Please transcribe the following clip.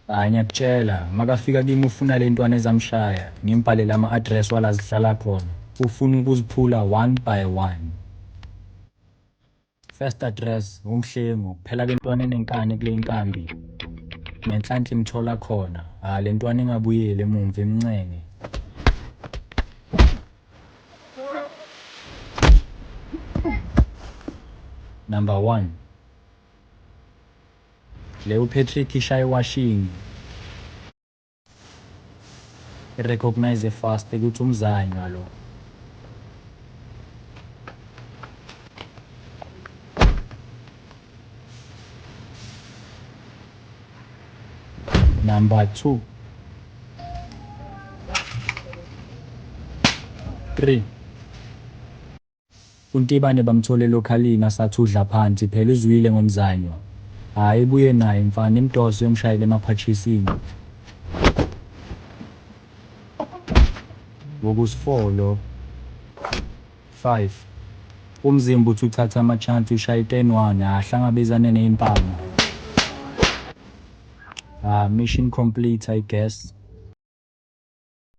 Hhayi ngiyakutshela, makafika kimi ufuna le ntwana ezamshaya, ngimbhalele ama-address wala zihlala khona. Ufuna ukuziphula one by one. First address, uMhlengu, phela ke ntwana enenkani kule nkambi. Ngenhlanhla imthola khona. Hha le ntwana ingabuyeli emumva imncenge. Number one. Le uPatrick ishaya iwashing. I-recognize fast ukuthi umzanywa lo. Number 2. 3. UNtibane bamthole elokhalini asathi udla phansi phela uzwile ngomzanywa. Hhayi ibuye naye mfana imdose uyomshayela emaphatshisini. Wokusi-4 lo. 5. Umzimba uthi uthatha ama-chance ushaye i-10-1 ahlangabezane ney'mpama. Ah, mission complete I guess.